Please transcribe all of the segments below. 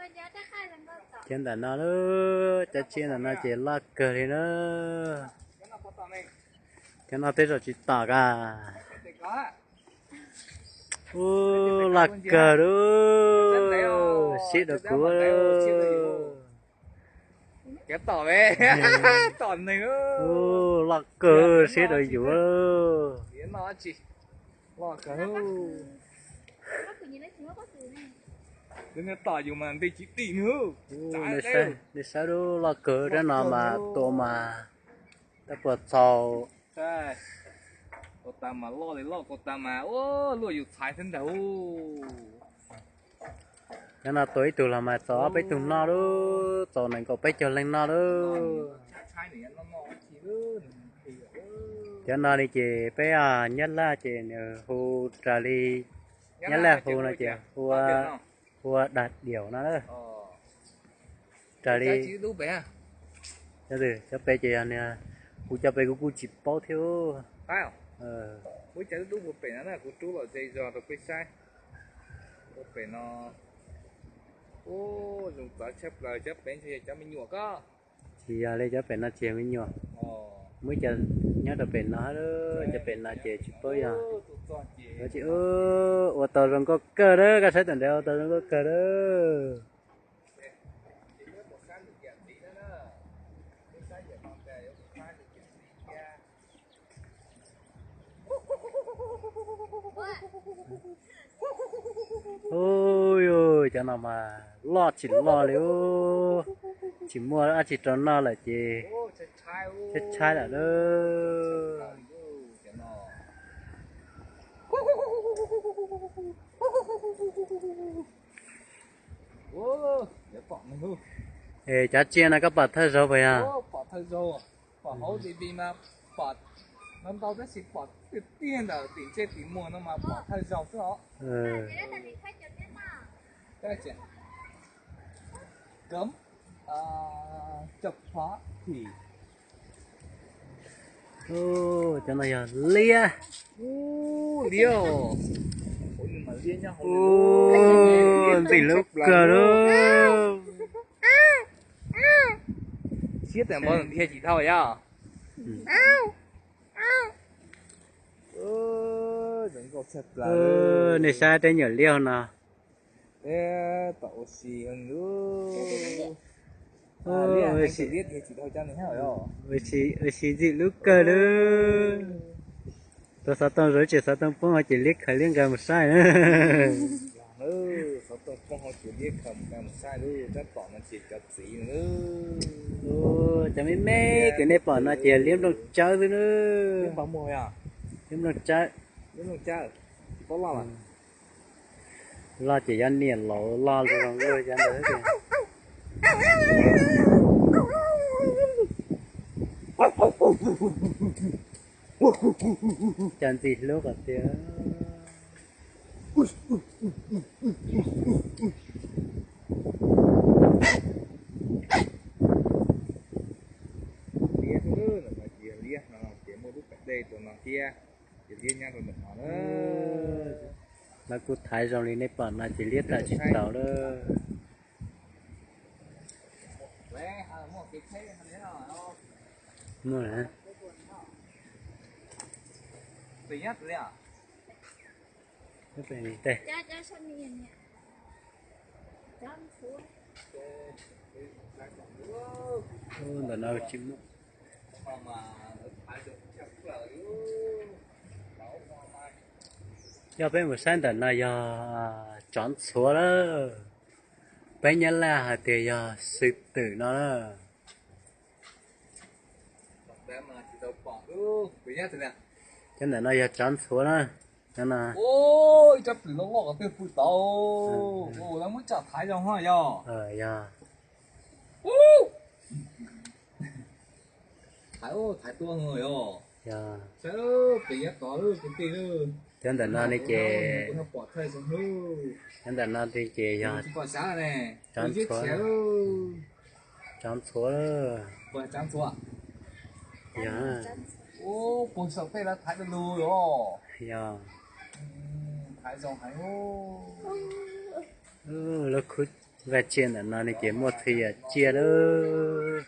Cov ntawm no lub, cov tsiaj ntawm no ces loj kawg li na. Cov no tej zaum tsis tom ka. Ub, loj kawg lub, siab dua kuv. Ub, loj kawg siab dua yus. Nej saib lub loj kawg rab no mas tua mas tab puas txaus. Ua tas mas loj li loj, ua tas mas ua luaj yus txhais xwb ntag. Cov no tua ib tug los mas txaus ob peb tug noj lub, txaus nees nkaum peb caug leej noj lub. Cov no li ces peb Nyab Laj ces nws hu raws li, Nyab Laj hu no ces hu ua dag diaum no. Raws li cov pem ces yog, kuv cov pem kuv kuj tsis paub thiab. Peb cov dub dub pem no kuv rub los ze zog rau peb saib. Pem no zoo txawv tshaj plaws, cov pem ntshe yog cov me nyuam ko. Tsis yog li, cov pem no tsis yog me nyuam. Muaj ib co nyob rau pem no, cov pem no ces tsis paub yog. Ua tau zoo nkauj kawg lawm, koj saib tom ntawd ua tau zoo nkauj kawg lawm. Ub, cov no mas loj tsis loj li ub, tsis muaj dab tsi rau noj lawm ces tshaib tshaib lawm lub. Es cov tsiaj no koj pom thawj zaug puas yog? Pom hauv ti vi mas pom ntau ntau tab sis pom tiag tiag ntawm tim ntsej tim muag no mas pom thawj zaug xwb os. Cov no yog liab. Ntxim hlub kawg lub. Siab tawm npaum dhia tsis dhau yog. Nej saib tej nyuam liab no. Ua si ntxim hlub kawg lub. Tau xov tooj zaum tseem xov tooj poob ho ces liab khaws liab nqa mus saib. Cov me me kws nej pom no ces liab nplooj tsawb xwb na. Liab nplooj tsawb. Loj ces yuav niam laus loj zoo luaj cov ntawd. Cov ntxim hlub qhov tiag. Liab xwb, ntawm no ces yog liab no ces muaj lub pas dej rau no thiab, ces liab nyob rau ntawm no na. Lawv kuj thaiv zoo li nej pom no ces liab tawm tsis taus lawm. Muaj. Ntawm no tsis muaj. Yog peb mus saib ntawm no yog tsov ntxhuav lawm. Peb Nyab Laj hais tias yog xwb twm no na. Cov ntawm no yog tsov ntxhuav na. Ib rab pwm loj loj qhov twg pw tod, lawv muab tsam thaiv zoo ho yog. Yog. Thaiv, thaiv tuaj yog. Saib pem nyob tod kwv tij. Cov ntawm no ne ces, cov ntawm no ne ces yog tsov ntxhuav. Tsov ntxhuav. Yog. Yog. Lub khub Vaj tsiaj ntawm no ne ces muaj txhia yam tsiaj lawm.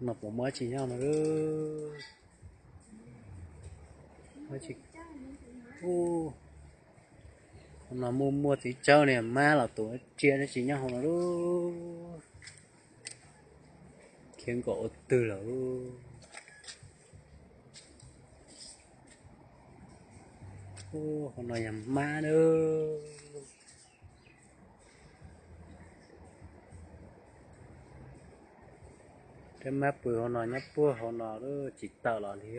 No puas muaj dab tsi nyob no lawm? Ub, no muaj muaj txiv tsawb ne, mab los tus tsiaj dab tsi nyob hauv no lawm. Khiav nkaum ua twg lawm? Ub, hauv no yog mab lawm. Rab mab pw hauv no nyob puag hauv no lawm, tsis tawm los li.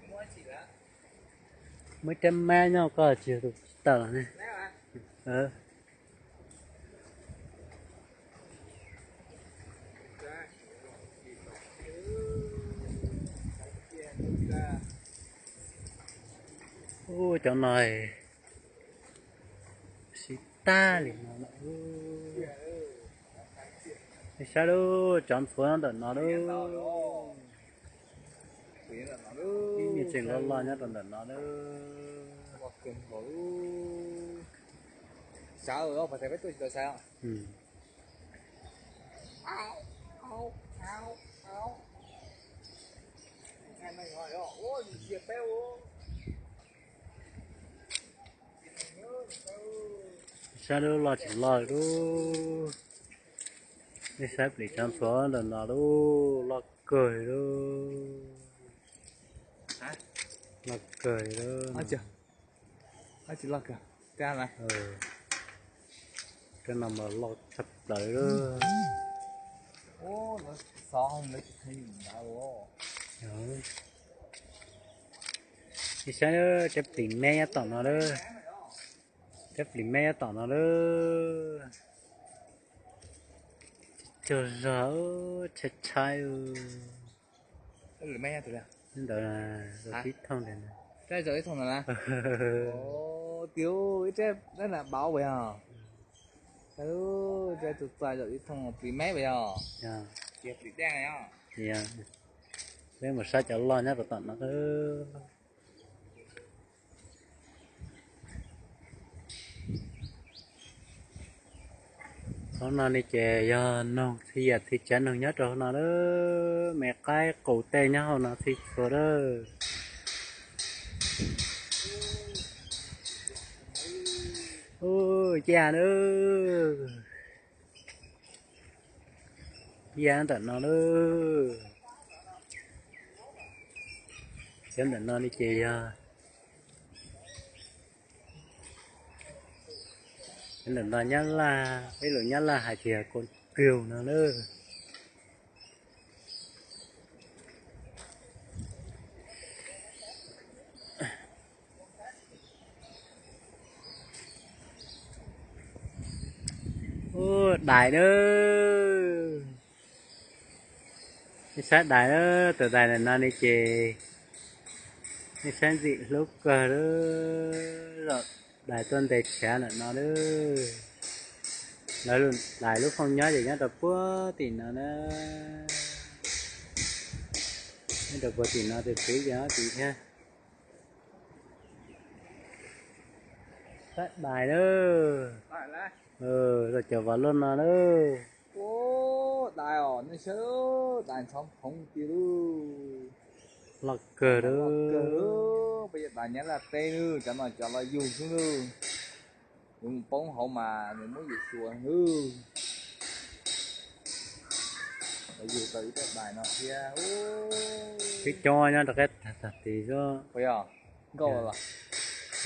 Muaj ib rab mab nyob koj tsis tawm los ne. Ub, cov no sib tag li no. Nej saib lub tsov ntxhuav ntawm no lub. Ib niag tseem loj loj nyob rau ntawm no lawm. Saib lub loj tsis loj lub. Nej saib plis tsov ntxhuav ntawm no lub, loj kawg li lub. Loj kawg li lub. Cov no mas loj tshaj plaws lub. Nej saib, cov plis me nyob tom no lub. Cov plis me nyob tom no lub. Cog zog, tshaib tshaib. Ntawd, tib thooj ntawd. Ib thooj na, ib rab na pauv puas yog? Ib rab txaij zaum ib thooj plis me puas yog? Peb mus saib cov loj nyob rau tom no. Hauv no ne ces yog noog txhia yam txhia tsav noog nyob rau hauv no lawm, me qaib qus tej nyob hauv no txhij txhua lawm. Ub, ya lawm. Ya ntawm no lawm. Cov ntawm no li ces yog, cov ntawm no Nyab Laj, ib lus Nyab Laj hais tias con cừu no lawm. Ub, dais lawm. Nej saib dais lawm, tus dais ntawm no ne ces nej saib ntxim hlub kawg lawm, zaum dais tuaj ntes tshav ntawm no lawm. Lawv dais lub phooj nyob ces nyob rau puag tim no na. Nyob rau puag tim no tus txiv ces nyob tim thiab. Saib dais lawm. Los cov vov luaj no lawm. Dais os, nej saib, dais ntxhov phoov tiag lauj. Loj kawg lauj. Peb yog dais Nyab Laj teb lauj, cov no cov los yug xwb lauj. Yuav mus poob hauv mas nws muab yus xyuas lauj. Los yug tau ib rab dais no thiab. Peb coob nyob rau qab tag tid xwb. Puas yog? Nkauj los?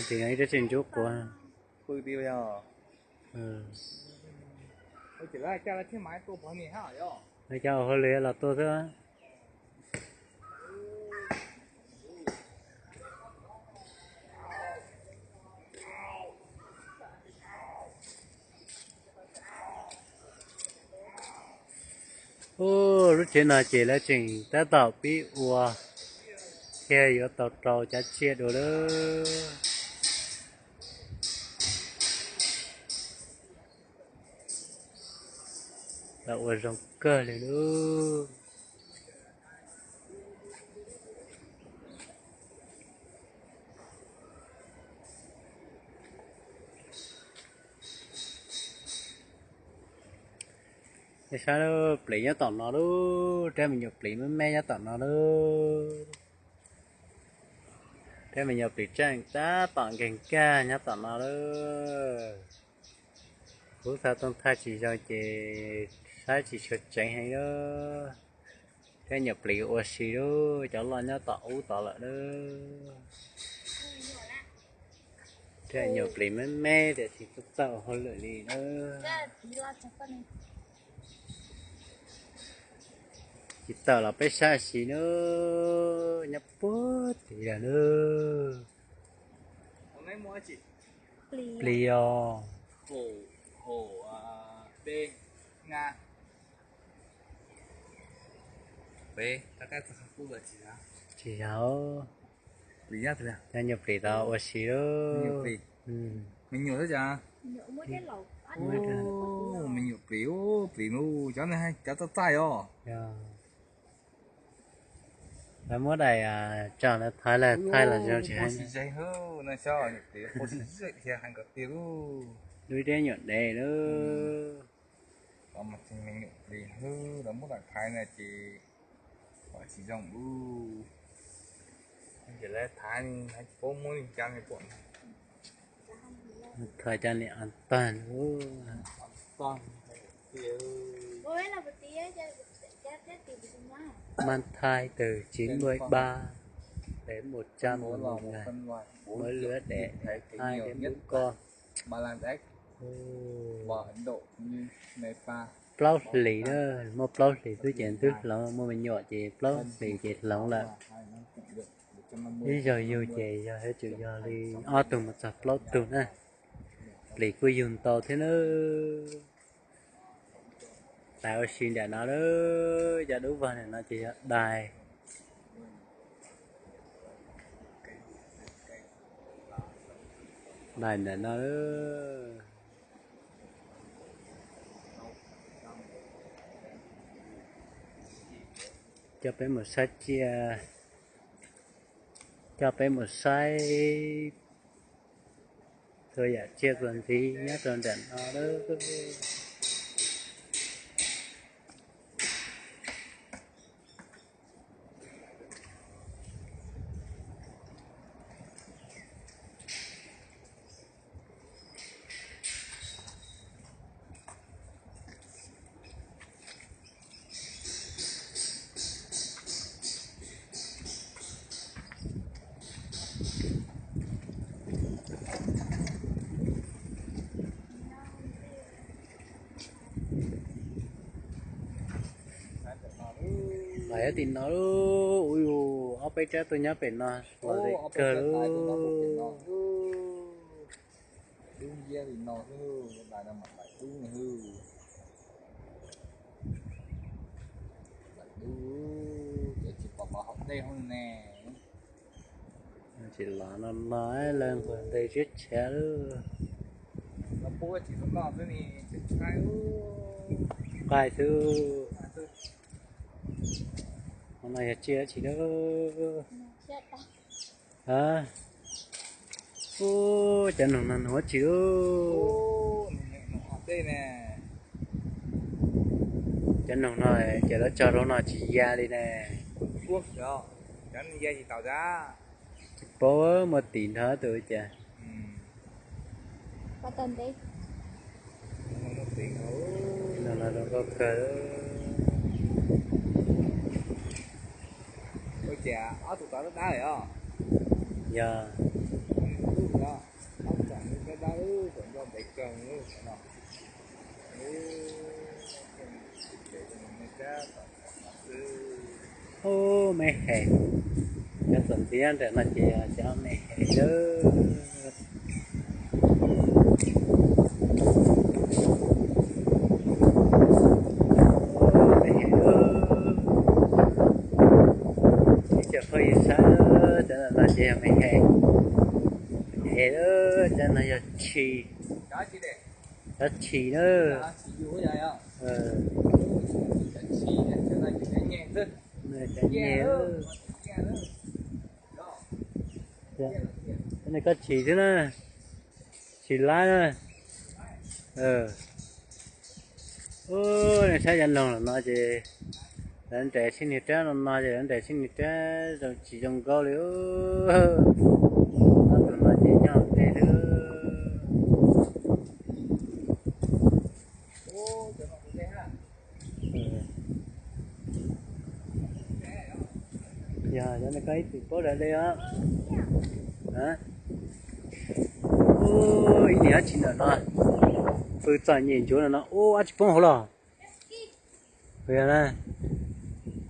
Tim no ib rab tseem ntsuab quav. Pw ti yog. Lawv cov ua hauj lwm los tuaj xwb. Ub, lub tsev no ces lawv tseem tab tom pib ua, Kiag yuav tau rau cov tsiaj dua lawm. Tau ua zoo kawg li lub. Nej saib lub plis nyob tom no lub, rab me nyuam plis me me nyob tom no lub. Rab me nyuam plis tseem tab tom nkeeg kag nyob tom no lub. Kuv thaij tau thaij tsis zoo ces saib tsis tshua tseev heev lub. Rab nyuam plis ua si lub, cov loj nyob tom ub tod lawm lub. Rab nyuam plis me me tiam sis txawj txawj ua hauj lwm li lub. Tsis tawm los peb saib si lub, nyob puag tid lawm lub. Plis os. Tsis yog, cov nyuam plis tod ua si lub. Lawv muab daim tso lawv thaiv lawm, thaiv los zoo tsis heev. Lub rab nyuam dev lub. Me nyuam plis hwb, lawv muab daim thaiv na ces kom tsis zoo lub. Ces lawv thaiv, thaiv tsis paub muab li cas li pom. Thaiv cov niam an tag lub. Mab thaib từ chín mươi ba đến một trăm mười một ngày, mới lứa đẻ được hai đến bốn con. Plaub hlis na, muaj plaub hlis xwb ces twb hloov, muaj me nyuam ces plaub hlis ces hloov lawm. Ib zaug yug ces yog yuav tsum yog li ob tug mus txog plaub tug na. Plis kuj yug ntau thiab na. Tais ua si nram no lawm, cov dub vog nram no ces yog dais. Dais nram no lawm. Coj peb mus saib tsiaj, coj peb mus saib txhua yam tsiaj txuas ntxiv nyob rau nram no lawm. Lawv tim no, ua ob peb rab tuaj nyob pem no, lawv kawg lub. Dub nciab li no xwb, dais no mam lais dub ne hwb. Lais dub ces tsis pom qhov hauv dej hauv ne. Tsis los no no lawv nquag ntes siab tshav lub. Qaij xwb. Qhov no yog tsiaj tsis dub. Ub, cov noog no nuav tsis dub. Cov noog no ces lawv tso rau no tsis ya li ne. Tsis paub, muaj tim nrho tus cas. Noog no zoo nkauj kawg. Yog. Ub, me hes. Cov txuas ntxiv ntawm no ces yog cov me hes lawm. Me hes lawm. Ib co phooj ywg saib Cov no ces yog me he, me he, cov no yog tshis, cov tshis na. Cov nyeg, cov nyeg, cov nyeg koj tshis xwb na, tshis laib na. Ub, nej saib cov noog los no ces lawv nres sib niag rab no no ces lawv nres sib niag rab zoo tsis zoo nkauj li. Tus no ces nyob hauv dej xwb. Yog cov no koj ib txwm paub dab tsi os? Ub, ib niag dab tsi ntawm no, pw txom nyem ntsuav no no. Ub, dab tsi poob hauv los?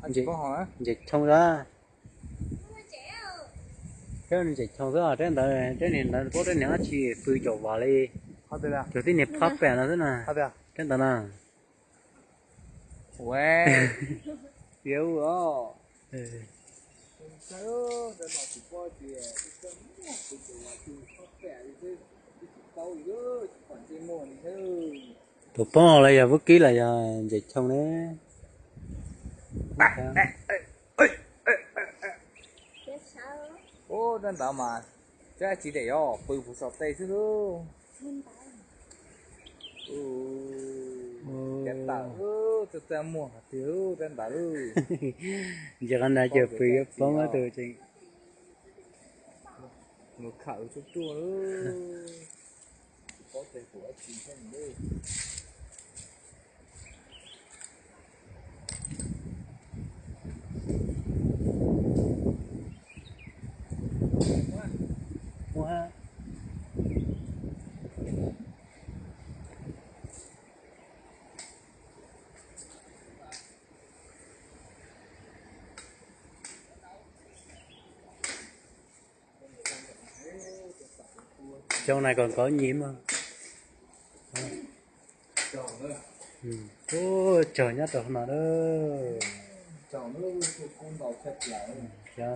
Ntses choo xwb. Rab ntses choo xwb, rab ntawd, rab niag ntawd paub rab niag dab tsi pw caum vam li. Tus tib niag phab pem no xwb na. Rab ntawd na. Tus poob los yog vub kib los yog ntses choo ne? Ub, rab ntawd mas rab tsis dam yog pw puag saum tej xwb lauj. Cov tawm txaj txaj muag qhov twg rab ntawd lauj. Ntses qhov ntawd ces pw yuav poob tus tseem mus khawm tsuj tsuaj lauj. Cov no kom nkauj nyem mas. Ub, tsaug nyob rau no lawm. Cov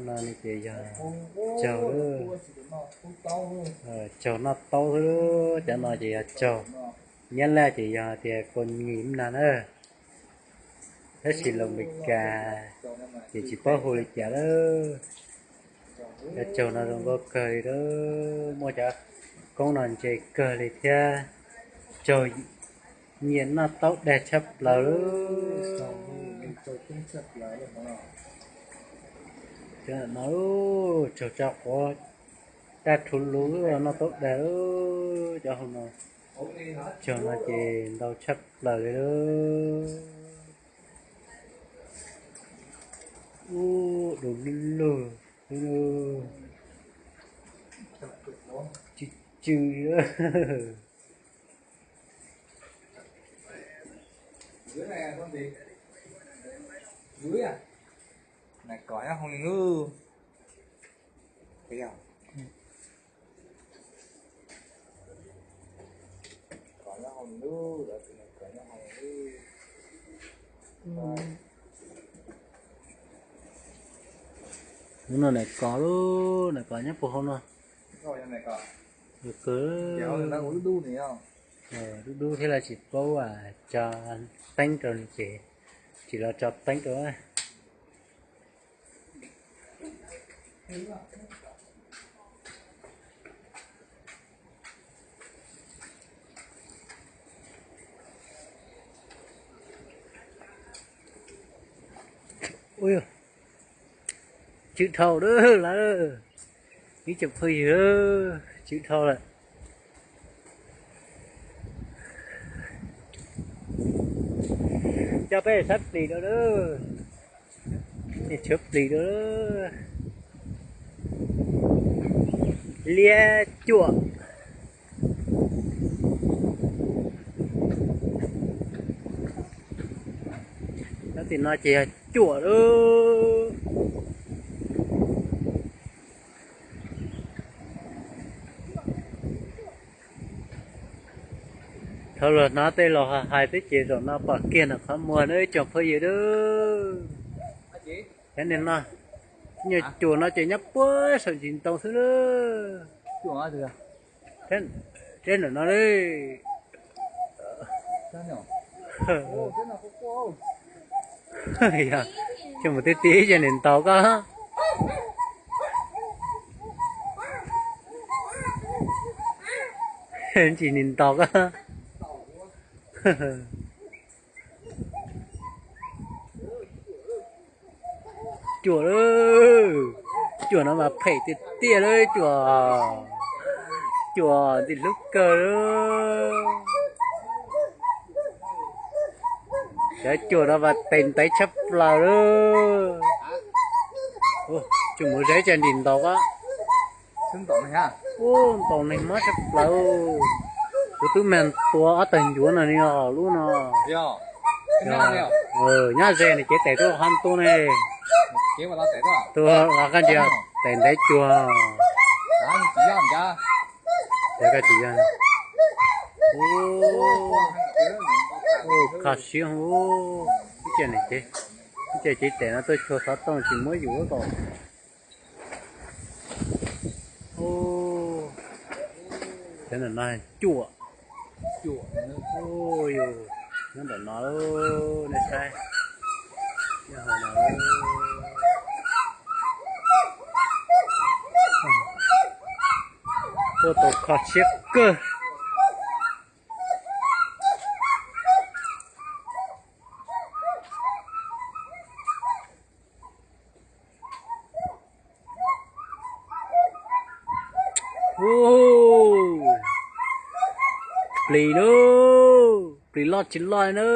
no ces yog tsaug lawm. Tsaug noj taub xwb, cov no ces yog tsaug. Nyab Laj ces yog tias kaus nyim nag na. Tab sis los Meskas ces tsis paub hu li cas lawm. Cov tsaug no zoo nkauj kawg li lawm, muaj cov koob no ntse kawg li thiab. Tsaug, nyiam noj taub dag tshaj plaws lawm. Cov no tsaug tsa quav, daj rhuv lus noj taub dag lawm. Cov hauv no, tsaug no ces ntau tshaj plaws li lawm. Ub, du lug lug, tsw tsw. Nais kos nyob hauv ni lub. Hnub no nais kos lub, nais kos nyob puag hauv no. Kawg, dub dub thiab lawv tsis paub tso teeb rau nws ces tsis los tso teeb rau. Ua, tsw dhau lawm lawm, ib tsoom phooj ywg, tsw dhau lawm. Coj peb sab plis rau lawm, tshuav plis rau. Liab cuam. Nyob tim no ces yog cuam lawm. Thaum luag hnov tej laus hais xwb ces zaum no pom kiag ntawm qhov muag na ib tsoom phooj ywg. Cov niag no, Nyuag cuam no ces nyob puag saum ntsis ntoo xwb na. Teb ntawm no li. Ces mus tib tib ces nim ntaus koj. Ntsis nim ntaus koj. Cuam lawm, cuam no mas phem tiag tiag lawm cuam, cuam ntxim hlub kawg lawm. Cov cuam no mas tes ntev tshaj plaws lawm. Tsis mus zeb cas ntim ntaus a. Ub, ntaus neeg mob tshaj plaws. Kuv twb mag tua ob tag ncuav no li os lub no. Nyob ze nws cev tes tuaj hab tuaj ne. Tus los koj ntsia tes ntev cuag. Koj tsis yog. Kho siab hu. Ib ce cev tes no tuaj tshua xov tooj tsis muab yus kom. Cov ntawm no cuam. Nyob ntawm no, nej saib. Tuaj tau kho siab kawg. Plis lauj, plis loj tsis loj na.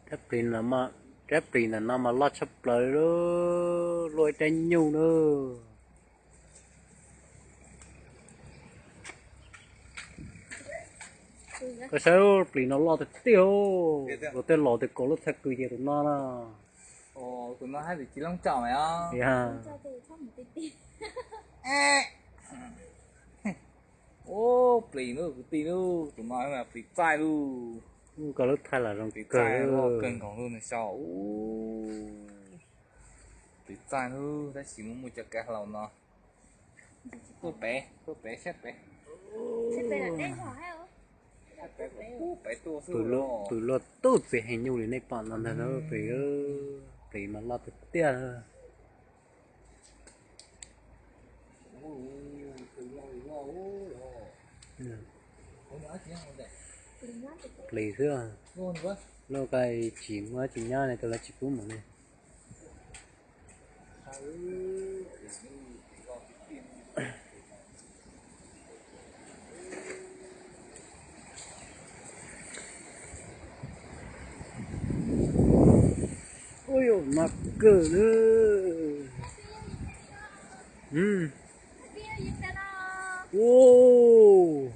Rab plis ntawm no mas loj tshaj plaws li, luaj ib rab nyuj na. Koj saib plis no loj tiag tiag, luag tej laus tias kaus lub txhaj kws ces tus no na. Plis na kwv tij lauj, tus no plis txaij lauj. Koj lub thaij los zoo kawg, kawg nkaus lauj no xyov. Plis txaij lauj, tab sis muaj muaj cov kav hlau no. Tuaj pem, tuaj pem saib pem. Pem tuaj xwb. Tus luag tub txiv heev nyuj li nej pom no ntag, plis, plis mas loj tiag tiag. Plis xwb, luaj koj tsis muaj tsis nyob ne, tus lawv tsis pub mus ne. Ub, no kawg na. Ub,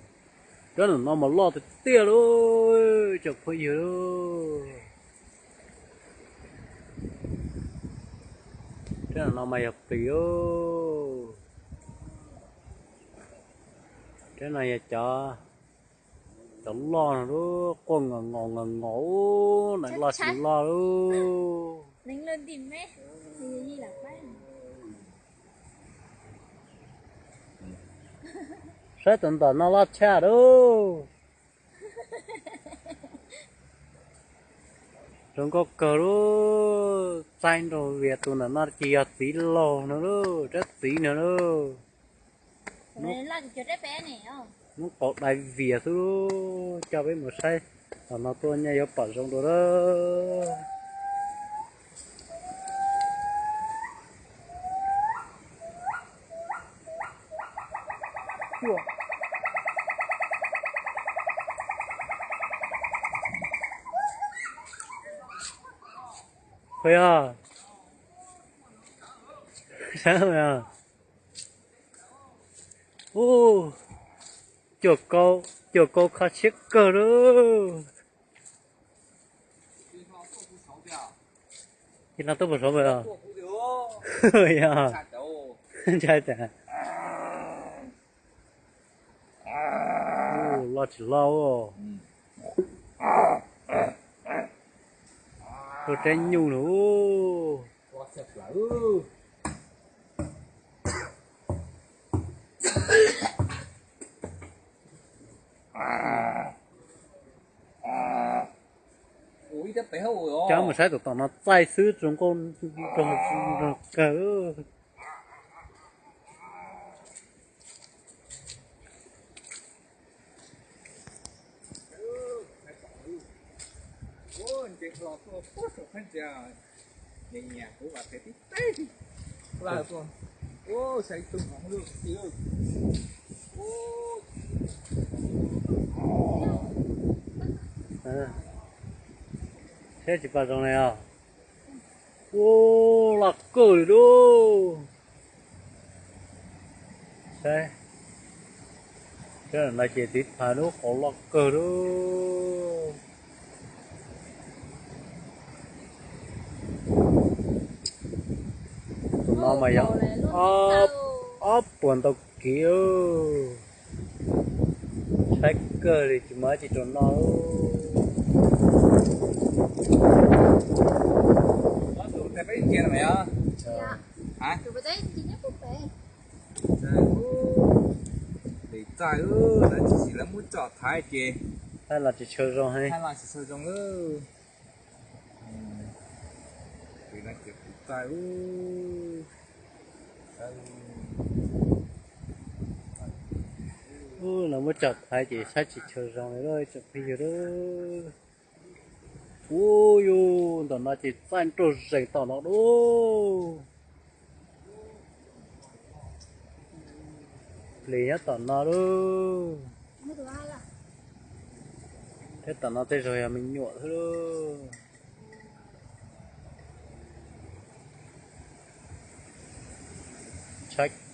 cov no mas loj tiag tiag lauj, cov phooj ywg lauj. Cov no mas yog plis lauj. Cov no yog cov, cov loj no lauj, quaj ngos ngos ngos ngos, ub, no loj tsis loj lauj. Saib tus ntawm no loj tshaj lauj. Zoo nkauj kawg lauj, txaij nraug vias tus ntawm no ces yog txiv laug no lauj, rab txiv no lauj. Muab qau dai vias xwb lauj, coj peb mus saib, los no tuaj nyaj yuav pom zoo dua lauj. Qhia, saib, ub, cuam kaus kho siab kawg lauj. Ces no tuaj puas saud mas, yog, ntshai tas, loj tsis loj. Ua rab nyuj lawm. Coj mus saib tom tom no txaij xwb, zoo nkauj nraug kawg. Saib tsis pom zoo li os. Ua, loj kawg li lauj. Saib, saib no ces tiv thaiv lub qhov loj kawg lauj. Tus no mas yog ob puas ntau kiv. Tshaib kawg li, tsis muaj dab tsi rau noj. Txaij, lawv tsis tsim, lawv muab tsom thaiv ces thaij los tsis tshua zoo, thaij los tsis tshua zoo lawm. Ces kuv txaij, lawv muab tsom thaiv ces saib tsis tshua zoo li tsoom phooj ywg lauj. Ua, yus ntawm no ces txaij nroj zees tom no lauj. Plis nyob tom no lauj. Thiab tom no tej zaum yog me nyuam xwb lauj. Tshaib kawg.